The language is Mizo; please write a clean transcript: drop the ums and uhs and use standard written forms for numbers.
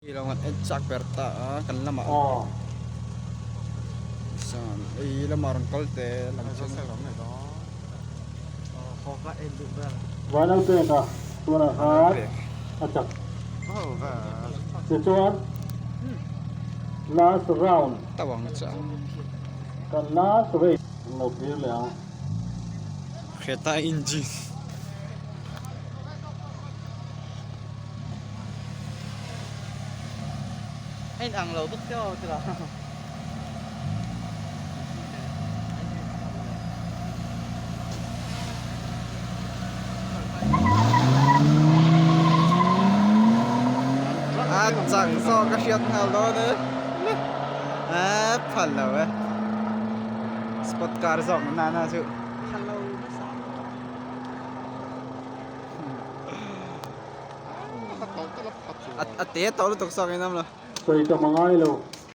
I lo en chak ber ta a kan lamah chuan ei lamah rawn kal te lang chin Vanlalpeka tunah khan a chak tichuan last round kan last race an lo clear leh ang. Creta engine. A in ang lo bawk teuh a tila. A chak zawk a hriat nghal dawn e. A phal lo e. Spot car zawk na na chu. A te tawh lutuk zawk in awm lo. Sawi tam a ngai lo.